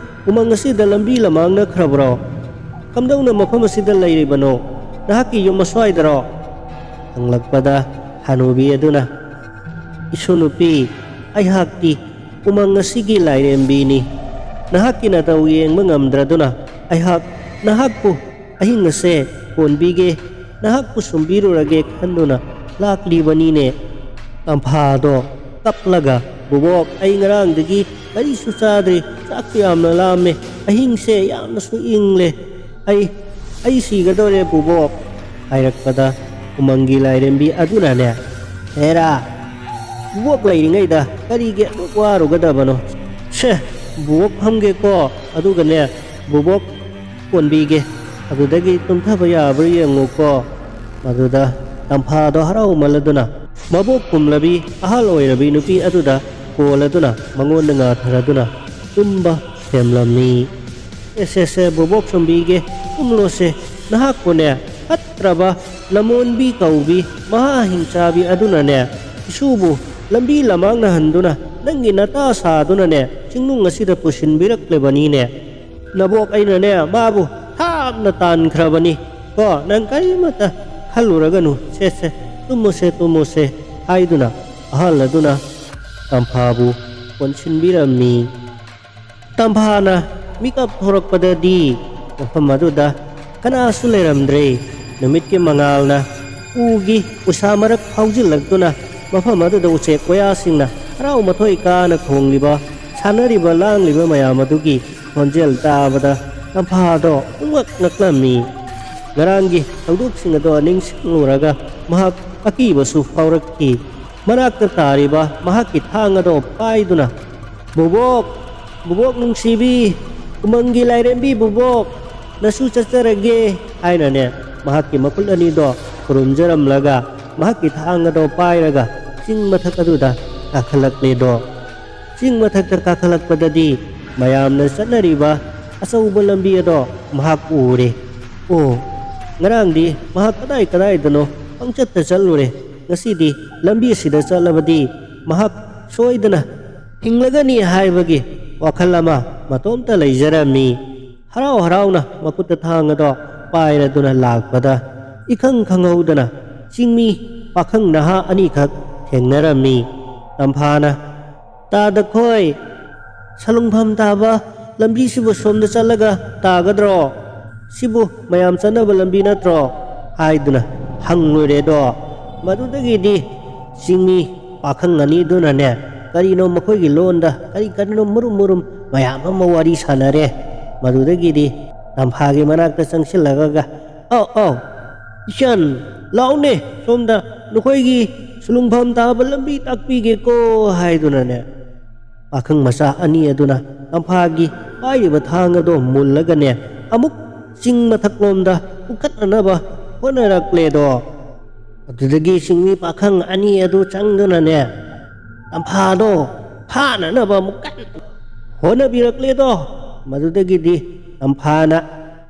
ꯎꯃꯪ ꯑꯁꯤꯗ ꯂꯝꯕꯤ ꯂꯃꯥꯡꯅꯈ꯭ꯔꯕ꯭ꯔꯣ? ꯀꯝꯗꯧꯅ ꯃꯐꯝ ꯑꯁꯤꯗ ꯂꯩꯔꯤꯕꯅꯣ? ꯅꯍꯥꯛꯀꯤ ꯌꯨꯝ ꯑꯁ꯭ꯋꯥꯏꯗꯔꯣ?" ꯍꯪꯂꯛꯄꯗ, ꯍꯅꯨꯕꯤ ꯑꯗꯨꯅ, "ꯏꯁꯨ ꯅꯨꯄꯤ, ꯑꯩꯍꯥꯛꯇꯤ ꯎꯃꯪ ꯑꯁꯤꯒꯤ ꯂꯥꯏꯔꯦꯝꯕꯤꯅꯤ꯫ ꯅꯍꯥꯛꯀꯤ ꯅꯇꯧ ꯌꯦꯡꯕ ꯉꯝꯗ꯭ꯔꯗꯨꯅ ꯑꯩꯍꯥꯛ ꯅꯍꯥꯛꯄꯨ ꯑꯍꯤꯡ ꯑꯁꯦ ꯀꯣꯟꯕꯤꯒꯦ, ꯅꯍꯥꯛꯄꯨ ꯁꯨꯝꯕꯤꯔꯨꯔꯒꯦ ꯈꯟꯗꯨꯅ ꯂꯥꯛꯂꯤꯕꯅꯤꯅꯦ꯫" ꯇꯝꯐꯥꯗꯣ ꯀꯞꯂꯒ, "ꯕꯨꯕꯣꯛ, ꯑꯩ ꯉꯔꯥꯡꯗꯒꯤ ꯀꯔꯤꯁꯨ ꯆꯥꯗ꯭ꯔꯤ, ꯆꯥꯛꯁꯨ ꯌꯥꯝꯅ ꯂꯥꯝꯃꯦ, ꯑꯍꯤꯡꯁꯦ ꯌꯥꯝꯅꯁꯨ ꯏꯪꯂꯦ, ꯑꯩ, ꯑꯩ ꯁꯤꯒꯗꯧꯔꯦ ꯕꯨꯕꯣꯛ" ꯍꯥꯏꯔꯛꯄꯗ, ꯎꯃꯪꯒꯤ ꯂꯥꯏꯔꯦꯝꯕꯤ ꯑꯗꯨꯅꯅꯦ, "ꯍꯦꯔꯥ, ꯕꯨꯕꯣꯛ ꯂꯩꯔꯤꯉꯩꯗ ꯀꯔꯤꯒꯤ ꯑꯗꯨꯛ ꯋꯥꯔꯨꯒꯗꯕꯅꯣ? ꯁꯦ, ꯕꯨꯕꯣꯛ ꯐꯝꯒꯦꯀꯣ, ꯑꯗꯨꯒꯅꯦ, ꯕꯨꯕꯣꯛ ꯀꯣꯟꯕꯤꯒꯦ꯫ ꯑꯗꯨꯗꯒꯤ ꯇꯨꯝꯊꯕ ꯌꯥꯕ꯭ꯔꯥ ꯌꯦꯡꯉꯨꯀꯣ꯫" ꯃꯗꯨꯗ ꯇꯝꯐꯥꯗꯣ ꯍꯔꯥꯎꯃꯜꯂꯗꯨꯅ ꯃꯕꯣꯛ ꯀꯨꯝꯂꯕꯤ ꯑꯍꯜ ꯑꯣꯏꯔꯕꯤ ꯅꯨꯄꯤ ꯑꯗꯨꯗ ꯀꯣꯜꯂꯗꯨꯅ ꯃꯉꯣꯟꯗ ꯉꯥꯊꯔꯗꯨꯅ ꯇꯨꯝꯕ ꯊꯦꯝꯂꯝꯃꯤ꯫ "ꯑꯦ, ꯁꯦ, ꯁꯦ, ꯕꯣꯕꯣꯛ ꯁꯨꯝꯕꯤꯒꯦ, ꯇꯨꯝꯂꯣꯁꯦ, ꯅꯍꯥꯛꯄꯨꯅꯦ, ꯐꯠꯇ꯭ꯔꯕ ꯂꯃꯣꯟꯕꯤ ꯀꯧꯕꯤ ꯃꯍꯥ ꯍꯤꯡꯆꯥꯕꯤ ꯑꯗꯨꯅꯅꯦ, ꯏꯁꯨꯕꯨ ꯂꯝꯕꯤ ꯂꯃꯥꯡꯅꯍꯟꯗꯨꯅ, ꯅꯪꯒꯤ ꯅꯇꯥ ꯁꯥꯗꯨꯅꯅꯦ, ꯆꯤꯡꯅꯨꯡ ꯑꯁꯤꯗ ꯄꯨꯁꯤꯟꯕꯤꯔꯛꯂꯤꯕꯅꯤꯅꯦ꯫ ꯅꯕꯣꯛ ꯑꯩꯅꯅꯦ, ꯃꯥꯕꯨ ꯊꯥꯞꯅ ꯇꯥꯟꯈ꯭ꯔꯕꯅꯤ꯫ ꯀꯣ, ꯅꯪ ꯀꯔꯤꯃꯠꯇ ꯈꯜꯂꯨꯔꯒꯅꯨ꯫ ꯁꯦ, ꯁꯦ, ꯇꯨꯝꯃꯨꯁꯦ, ꯇꯨꯝꯃꯨꯁꯦ, ꯍꯥꯏꯗꯨꯅ ꯑꯍꯜ ꯑꯗꯨꯅ ꯇꯝꯐꯥꯕꯨ ꯀꯣꯟꯁꯤꯟꯕꯤꯔꯝꯃꯤ꯫ ꯇꯝꯐꯥꯅ ꯃꯤꯀꯞ ꯊꯣꯔꯛꯄꯗꯗꯤ ꯃꯐꯝ ꯑꯗꯨꯗ ꯀꯅꯥꯁꯨ ꯂꯩꯔꯝꯗ꯭ꯔꯦ꯫ ꯅꯨꯃꯤꯠꯀꯤ ꯃꯉꯥꯜꯅ ꯎꯒꯤ ꯎꯁꯥ ꯃꯔꯛ ꯐꯥꯎꯖꯤꯜꯂꯛꯇꯨꯅ ꯃꯐꯝ ꯑꯗꯨꯗ ꯎꯆꯦꯛ ꯋꯥꯌꯥꯁꯤꯡꯅ ꯍꯔꯥꯎ ꯃꯊꯣꯏ ꯀꯥꯅ ꯈꯣꯡꯂꯤꯕ, ꯁꯥꯟꯅꯔꯤꯕ, ꯂꯥꯡꯂꯤꯕ ꯃꯌꯥꯝ ꯑꯗꯨꯒꯤ ꯈꯣꯟꯖꯦꯜ ꯇꯥꯕꯗ ꯇꯝꯐꯥꯗꯣ ꯄꯨꯡꯉꯛ ꯉꯛꯂꯝꯃꯤ꯫ ꯉꯔꯥꯡꯒꯤ ꯊꯧꯗꯣꯛꯁꯤꯡ ꯑꯗꯣ ꯅꯤꯡꯁꯤꯡꯂꯨꯔꯒ ꯃꯍꯥꯛ ꯑꯀꯤꯕꯁꯨ ꯐꯥꯎꯔꯛꯈꯤ꯫ ꯃꯅꯥꯛꯇ ꯇꯥꯔꯤꯕ ꯃꯍꯥꯛꯀꯤ ꯊꯥꯡ ꯑꯗꯣ ꯄꯥꯏꯗꯨꯅ, "ꯕꯨꯕꯣꯛ, ꯕꯨꯕꯣꯛ ꯅꯨꯡꯁꯤꯕꯤ, ꯎꯃꯪꯒꯤ ꯂꯥꯏꯔꯦꯝꯕꯤ ꯕꯨꯕꯣꯛ, ꯅꯁꯨ ꯆꯠꯆꯔꯒꯦ" ꯍꯥꯏꯅꯅꯦ, ꯃꯍꯥꯛꯀꯤ ꯃꯈꯨꯠ ꯑꯅꯤꯗꯣ ꯈꯨꯔꯨꯝꯖꯔꯝꯂꯒ ꯃꯍꯥꯛꯀꯤ ꯊꯥꯡ ꯑꯗꯣ ꯄꯥꯏꯔꯒ ꯆꯤꯡ ꯃꯊꯛ ꯑꯗꯨꯗ ꯀꯥꯈꯠꯂꯛꯂꯦꯗꯣ꯫ ꯆꯤꯡ ꯃꯊꯛꯇ ꯀꯥꯈꯠꯂꯛꯄꯗꯗꯤ ꯃꯌꯥꯝꯅ ꯆꯠꯅꯔꯤꯕ ꯑꯆꯧꯕ ꯂꯝꯕꯤ ꯑꯗꯣ ꯃꯍꯥꯛ ꯎꯔꯦ꯫ ꯑꯣ, ꯉꯔꯥꯡꯗꯤ ꯃꯍꯥꯛ ꯀꯗꯥꯏ ꯀꯗꯥꯏꯗꯅꯣ ꯄꯪꯆꯠꯇ ꯆꯠꯂꯨꯔꯦ꯫ ꯉꯁꯤꯗꯤ ꯂꯝꯕꯤ ꯑꯁꯤꯗ ꯆꯠꯂꯕꯗꯤ ꯃꯍꯥꯛ ꯁꯣꯏꯗꯅ ꯍꯤꯡꯂꯒꯅꯤ ꯍꯥꯏꯕꯒꯤ ꯋꯥꯈꯜ ꯑꯃ ꯃꯇꯣꯝꯇ ꯂꯩꯖꯔꯝꯃꯤ꯫ ꯍꯔꯥꯎ ꯍꯔꯥꯎꯅ ꯃꯈꯨꯠꯇ ꯊꯥꯡ ꯑꯗꯣ ꯄꯥꯏꯔꯗꯨꯅ ꯂꯥꯛꯄꯗ, ꯏꯈꯪ ꯈꯪꯍꯧꯗꯅ ꯆꯤꯡꯃꯤ ꯄꯥꯈꯪ ꯅꯍꯥ ꯑꯅꯤꯈꯛ ꯊꯦꯡꯅꯔꯝꯃꯤ꯫ ꯇꯝꯐꯥꯅ, "ꯇꯥꯗ ꯈꯣꯏ, ꯁꯂꯨꯡꯐꯝ ꯇꯥꯕ ꯂꯝꯕꯤꯁꯤꯕꯨ ꯁꯣꯝꯗ ꯆꯠꯂꯒ ꯇꯥꯒꯗ꯭ꯔꯣ? ꯁꯤꯕꯨ ꯃꯌꯥꯝ ꯆꯠꯅꯕ ꯂꯝꯕꯤ ꯅꯠꯇ꯭ꯔꯣ?" ꯍꯥꯏꯗꯨꯅ ꯍꯪꯂꯨꯔꯦꯗꯣ꯫ ꯃꯗꯨꯗꯒꯤꯗꯤ ꯆꯤꯡꯃꯤ ꯄꯥꯈꯪ ꯑꯅꯤꯗꯨꯅꯅꯦ, ꯀꯔꯤꯅꯣ ꯃꯈꯣꯏꯒꯤ ꯂꯣꯟꯗ ꯀꯔꯤ ꯀꯔꯤꯅꯣ ꯃꯔꯨꯝ ꯃꯔꯨꯝ ꯃꯌꯥꯝ ꯑꯃ ꯋꯥꯔꯤ ꯁꯥꯟꯅꯔꯦ꯫ ꯃꯗꯨꯗꯒꯤꯗꯤ ꯇꯝꯐꯥꯒꯤ ꯃꯅꯥꯛꯇ ꯆꯪꯁꯤꯜꯂꯒ, "ꯑꯧ, ꯑꯧ, ꯏꯆꯟ, ꯂꯥꯛꯎꯅꯦ, ꯁꯣꯝꯗ ꯅꯈꯣꯏꯒꯤ ꯁꯨꯂꯨꯡꯐꯝ ꯇꯥꯕ ꯂꯝꯕꯤ ꯇꯥꯛꯄꯤꯒꯦꯀꯣ" ꯍꯥꯏꯗꯨꯅꯅꯦ, ꯄꯥꯈꯪ ꯃꯆꯥ ꯑꯅꯤ ꯑꯗꯨꯅ ꯇꯝꯐꯥꯒꯤ ꯄꯥꯏꯔꯤꯕ ꯊꯥꯡ ꯑꯗꯣ ꯃꯨꯜꯂꯒꯅꯦ, ꯑꯃꯨꯛ ꯆꯤꯡ ꯃꯊꯛꯂꯣꯝꯗ ꯄꯨꯈꯠꯅꯅꯕ ꯍꯣꯠꯅꯔꯛꯂꯦꯗꯣ꯫ ꯑꯗꯨꯗꯒꯤ ꯆꯤꯡꯃꯤ ꯄꯥꯈꯪ ꯑꯅꯤ ꯑꯗꯨ ꯆꯪꯗꯨꯅꯅꯦ, ꯇꯝꯐꯥꯗꯣ ꯐꯥꯅꯅꯕ ꯑꯃꯨꯛ ꯀꯟꯅ ꯍꯣꯠꯅꯕꯤꯔꯛꯂꯦꯗꯣ꯫ ꯃꯗꯨꯗꯒꯤꯗꯤ ꯇꯝꯐꯥꯅ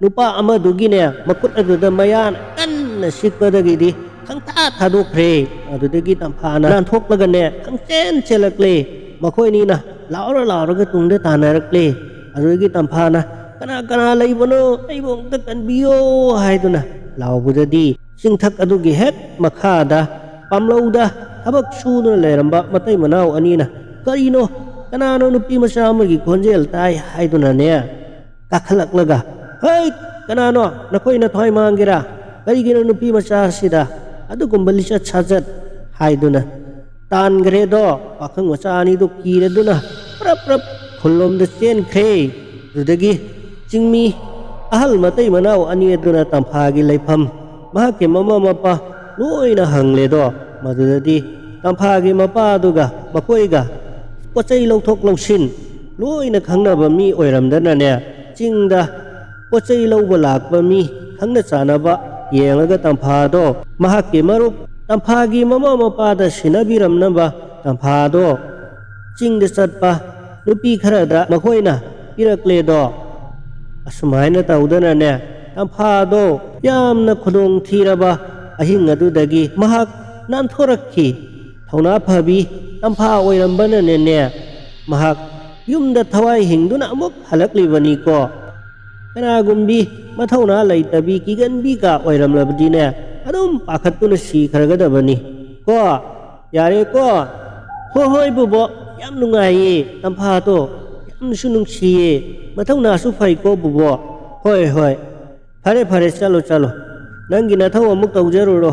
ꯅꯨꯄꯥ ꯑꯃꯗꯨꯒꯤꯅꯦ ꯃꯈꯨꯠ ꯑꯗꯨꯗ ꯃꯌꯥꯅ ꯀꯟꯅ ꯁꯤꯛꯄꯗꯒꯤꯗꯤ ꯈꯪꯊꯥ ꯊꯥꯗꯣꯛꯈ꯭ꯔꯦ꯫ ꯑꯗꯨꯗꯒꯤ ꯇꯝꯐꯥꯅ ꯅꯥꯟꯊꯣꯛꯂꯒꯅꯦ ꯈꯪꯆꯦꯟ ꯆꯦꯜꯂꯛꯂꯦ꯫ ꯃꯈꯣꯏꯅꯤꯅ ꯂꯥꯎꯔ ꯂꯥꯎꯔꯒ ꯇꯨꯡꯗ ꯇꯥꯟꯅꯔꯛꯂꯦ꯫ ꯑꯗꯨꯗꯒꯤ ꯇꯝꯐꯥꯅ, "ꯀꯅꯥ ꯀꯅꯥ ꯂꯩꯕꯅꯣ? ꯑꯩꯕꯨ ꯑꯃꯨꯛꯇ ꯀꯟꯕꯤꯌꯣ" ꯍꯥꯏꯗꯨꯅ ꯂꯥꯎꯕꯗꯗꯤ ꯆꯤꯡꯊꯛ ꯑꯗꯨꯒꯤ ꯍꯦꯛ ꯃꯈꯥꯗ ꯄꯥꯝꯂꯧꯗ ꯊꯕꯛ ꯁꯨꯗꯨꯅ ꯂꯩꯔꯝꯕ ꯃꯇꯩ ꯃꯅꯥꯎ ꯑꯅꯤꯅ, "ꯀꯔꯤꯅꯣ? ꯀꯅꯥꯅꯣ ꯅꯨꯄꯤ ꯃꯆꯥ ꯑꯃꯒꯤ ꯈꯣꯟꯖꯦꯜ ꯇꯥꯏ?" ꯍꯥꯏꯗꯨꯅꯅꯦ ꯀꯥꯈꯠꯂꯛꯂꯒ, "ꯍꯩ, ꯀꯅꯥꯅꯣ? ꯅꯈꯣꯏ ꯅꯊ꯭ꯋꯥꯏ ꯃꯥꯡꯒꯦꯔꯥ? ꯀꯔꯤꯒꯤꯅꯣ ꯅꯨꯄꯤ ꯃꯆꯥ ꯑꯁꯤꯗ ꯑꯗꯨꯒꯨꯝꯕ ꯂꯤꯆꯠ ꯁꯥꯖꯠ?" ꯍꯥꯏꯗꯨꯅ ꯇꯥꯟꯈ꯭ꯔꯦꯗꯣ꯫ ꯄꯥꯈꯪ ꯃꯆꯥ ꯑꯅꯤꯗꯨ ꯀꯤꯔꯗꯨꯅ ꯄ꯭ꯔꯞ ꯄ꯭ꯔꯞ ꯈꯨꯜꯂꯣꯝꯗ ꯆꯦꯟꯈ꯭ꯔꯦ꯫ ꯑꯗꯨꯗꯒꯤ ꯆꯤꯡꯃꯤ ꯑꯍꯜ ꯃꯇꯩ ꯃꯅꯥꯎ ꯑꯅꯤ ꯑꯗꯨꯅ ꯇꯝꯐꯥꯒꯤ ꯂꯩꯐꯝ, ꯃꯍꯥꯛꯀꯤ ꯃꯃꯥ ꯃꯄꯥ ꯂꯣꯏꯅ ꯍꯪꯂꯦꯗꯣ꯫ ꯃꯗꯨꯗꯗꯤ ꯇꯝꯐꯥꯒꯤ ꯃꯄꯥꯗꯨꯒ ꯃꯈꯣꯏꯒ ꯄꯣꯠ ꯆꯩ ꯂꯧꯊꯣꯛ ꯂꯧꯁꯤꯟ ꯂꯣꯏꯅ ꯈꯪꯅꯕ ꯃꯤ ꯑꯣꯏꯔꯝꯗꯅꯅꯦ, ꯆꯤꯡꯗ ꯄꯣꯠ ꯆꯩ ꯂꯧꯕ ꯂꯥꯛꯄ ꯃꯤ ꯈꯪꯅ ꯆꯥꯟꯅꯕ ꯌꯦꯡꯂꯒ ꯇꯝꯐꯥꯗꯣ ꯃꯍꯥꯛꯀꯤ ꯃꯔꯨꯞ, ꯇꯝꯐꯥꯒꯤ ꯃꯃꯥ ꯃꯄꯥꯗ ꯁꯤꯟꯅꯕꯤꯔꯝꯅꯕ ꯇꯝꯐꯥꯗꯣ ꯆꯤꯡꯗ ꯆꯠꯄ ꯅꯨꯄꯤ ꯈꯔꯗ ꯃꯈꯣꯏꯅ ꯄꯤꯔꯛꯂꯦꯗꯣ꯫ ꯑꯁꯨꯃꯥꯏꯅ ꯇꯧꯗꯅꯅꯦ, ꯇꯝꯐꯥꯗꯣ ꯌꯥꯝꯅ ꯈꯨꯗꯣꯡ ꯊꯤꯔꯕ ꯑꯍꯤꯡ ꯑꯗꯨꯗꯒꯤ ꯃꯍꯥꯛ ꯅꯥꯟꯊꯣꯔꯛꯈꯤ꯫ ꯊꯧꯅꯥ ꯐꯕꯤ ꯇꯝꯐꯥ ꯑꯣꯏꯔꯝꯕꯅꯅꯦꯅꯦ, ꯃꯍꯥꯛ ꯌꯨꯝꯗ ꯊꯋꯥꯏ ꯍꯤꯡꯗꯨꯅ ꯑꯃꯨꯛ ꯍꯜꯂꯛꯂꯤꯕꯅꯤꯀꯣ꯫ ꯀꯅꯥꯒꯨꯝꯕꯤ ꯃꯊꯧꯅꯥ ꯂꯩꯇꯕꯤ ꯀꯤꯒꯟꯕꯤꯒ ꯑꯣꯏꯔꯝꯂꯕꯗꯤꯅꯦ, ꯑꯗꯨꯝ ꯄꯥꯈꯠꯇꯨꯅ ꯁꯤꯈ꯭ꯔꯒꯗꯕꯅꯤ ꯀꯣ꯫ ꯌꯥꯔꯦꯀꯣ? ꯍꯣꯏ, ꯍꯣꯏ, ꯕꯣꯕꯣꯛ, ꯌꯥꯝ ꯅꯨꯡꯉꯥꯏꯌꯦ, ꯇꯝꯐꯥꯗꯣ ꯌꯥꯝꯅꯁꯨ ꯅꯨꯡꯁꯤꯌꯦ, ꯃꯊꯧꯅꯥꯁꯨ ꯐꯩꯀꯣ, ꯕꯣꯕꯣꯛ꯫ ꯍꯣꯏ, ꯍꯣꯏ, ꯐꯔꯦ, ꯐꯔꯦ, ꯆꯠꯂꯣ, ꯆꯠꯂꯣ, ꯅꯪꯒꯤ ꯅꯊꯧ ꯑꯃꯨꯛ ꯇꯧꯖꯔꯨꯔꯣ꯫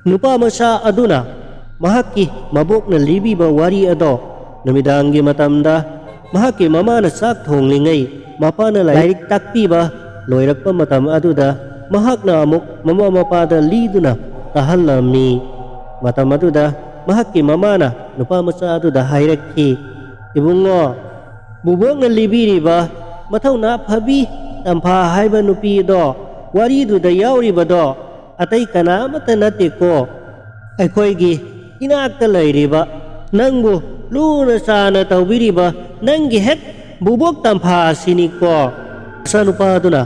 ꯅꯨꯄꯥ ꯃꯆꯥ ꯑꯗꯨꯅ ꯃꯍꯥꯛꯀꯤ ꯃꯕꯣꯛꯅ ꯂꯤꯕꯤꯕ ꯋꯥꯔꯤ ꯑꯗꯣ ꯅꯨꯃꯤꯗꯥꯡꯒꯤ ꯃꯇꯝꯗ ꯃꯍꯥꯛꯀꯤ ꯃꯃꯥꯅ ꯆꯥꯛ ꯊꯣꯡꯂꯤꯉꯩ, ꯃꯄꯥꯅ ꯂꯥꯏꯔꯤꯛ ꯇꯥꯛꯄꯤꯕ ꯂꯣꯏꯔꯛꯄ ꯃꯇꯝ ꯑꯗꯨꯗ ꯃꯍꯥꯛꯅ ꯑꯃꯨꯛ ꯃꯃꯥ ꯃꯄꯥꯗ ꯂꯤꯗꯨꯅ ꯇꯥꯍꯜꯂꯝꯃꯤ꯫ ꯃꯇꯝ ꯑꯗꯨꯗ ꯃꯍꯥꯛꯀꯤ ꯃꯃꯥꯅ ꯅꯨꯄꯥ ꯃꯆꯥ ꯑꯗꯨꯗ ꯍꯥꯏꯔꯛꯈꯤ, "ꯏꯕꯨꯡꯉꯣ, ꯕꯨꯕꯣꯛꯅ ꯂꯤꯕꯤꯔꯤꯕ ꯃꯊꯧꯅꯥ ꯐꯕꯤ ꯇꯝꯐꯥ ꯍꯥꯏꯕ ꯅꯨꯄꯤꯗꯣ, ꯋꯥꯔꯤꯗꯨꯗ ꯌꯥꯎꯔꯤꯕꯗꯣ ꯑꯇꯩ ꯀꯅꯥ ꯑꯃꯠꯇ ꯅꯠꯇꯦꯀꯣ, ꯑꯩꯈꯣꯏꯒꯤ ꯏꯅꯥꯛꯇ ꯂꯩꯔꯤꯕ, ꯅꯪꯕꯨ ꯂꯨꯅ ꯆꯥꯅ ꯇꯧꯕꯤꯔꯤꯕ ꯅꯪꯒꯤ ꯍꯦꯛ ꯕꯨꯕꯣꯛ ꯇꯝꯐꯥ ꯑꯁꯤꯅꯤꯀꯣ"꯫ ꯃꯆꯥꯅꯨꯄꯥ ꯑꯗꯨꯅ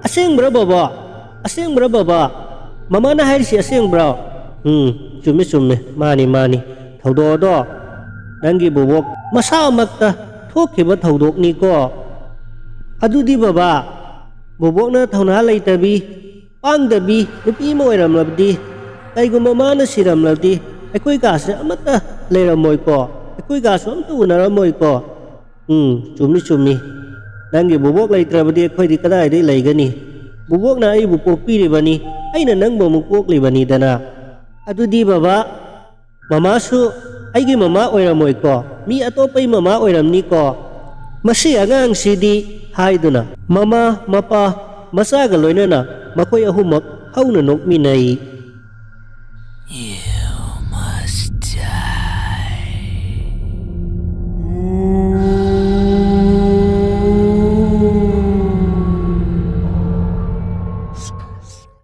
"ꯑꯁꯦꯡꯕ꯭ꯔꯥ ꯕꯕꯥ? ꯑꯁꯦꯡꯕ꯭ꯔꯥ ꯕꯕꯥ? ꯃꯃꯥꯅ ꯍꯥꯏꯔꯤꯁꯤ ꯑꯁꯦꯡꯕ꯭ꯔꯥ?" "ꯎꯝ, ꯆꯨꯝꯃꯤ, ꯆꯨꯝꯃꯤ꯫ ꯃꯥꯅꯤ, ꯃꯥꯅꯤ꯫ ꯊꯧꯗꯣꯛ ꯑꯗꯣ ꯅꯪꯒꯤ ꯕꯣꯕꯣꯛ ꯃꯁꯥꯃꯛꯇ ꯊꯣꯛꯈꯤꯕ ꯊꯧꯗꯣꯛꯅꯤꯀꯣ꯫ ꯑꯗꯨꯗꯤ ꯕꯕꯥ, ꯕꯣꯕꯣꯛꯅ ꯊꯧꯅꯥ ꯂꯩꯇꯕꯤ, ꯄꯥꯡꯗꯕꯤ ꯅꯨꯄꯤ ꯑꯃ ꯑꯣꯏꯔꯝꯂꯕꯗꯤ, ꯀꯩꯒꯨꯝꯕ ꯃꯥꯅ ꯁꯤꯔꯝꯂꯕꯗꯤ, ꯑꯩꯈꯣꯏ ꯀꯥꯁꯦ ꯑꯃꯠꯇ ꯂꯩꯔꯝꯃꯣꯏꯀꯣ, ꯑꯩꯈꯣꯏ ꯀꯥꯁꯨ ꯑꯝꯇ ꯎꯅꯔꯝꯃꯣꯏꯀꯣ꯫" "ꯎꯝ, ꯆꯨꯝꯃꯤ, ꯆꯨꯝꯃꯤ꯫ ꯅꯪꯒꯤ ꯕꯣꯕꯣꯛ ꯂꯩꯇ꯭ꯔꯕꯗꯤ ꯑꯩꯈꯣꯏꯗꯤ ꯀꯗꯥꯏꯗꯒꯤ ꯂꯩꯒꯅꯤ? ꯕꯣꯕꯣꯛꯅ ꯑꯩꯕꯨ ꯄꯣꯛꯄꯤꯔꯤꯕꯅꯤ, ꯑꯩꯅ ꯅꯪꯕꯨ ꯑꯃꯨꯛ ꯄꯣꯛꯂꯤꯕꯅꯤꯗꯅ꯫ ꯑꯗꯨꯗꯤ ꯕꯕꯥ, ꯃꯃꯥꯁꯨ ꯑꯩꯒꯤ ꯃꯃꯥ ꯑꯣꯏꯔꯝꯃꯣꯏꯀꯣ, ꯃꯤ ꯑꯇꯣꯞꯄꯒꯤ ꯃꯃꯥ ꯑꯣꯏꯔꯝꯅꯤꯀꯣ?" ꯃꯁꯤ ꯑꯉꯥꯡꯁꯤꯗꯤ ꯍꯥꯏꯗꯨꯅ ꯃꯃꯥ, ꯃꯄꯥ, ꯃꯆꯥꯒ ꯂꯣꯏꯅꯅ ꯃꯈꯣꯏ ꯑꯍꯨꯝꯃꯛ ꯍꯧꯅ ꯅꯣꯛꯃꯤꯟꯅꯩ꯫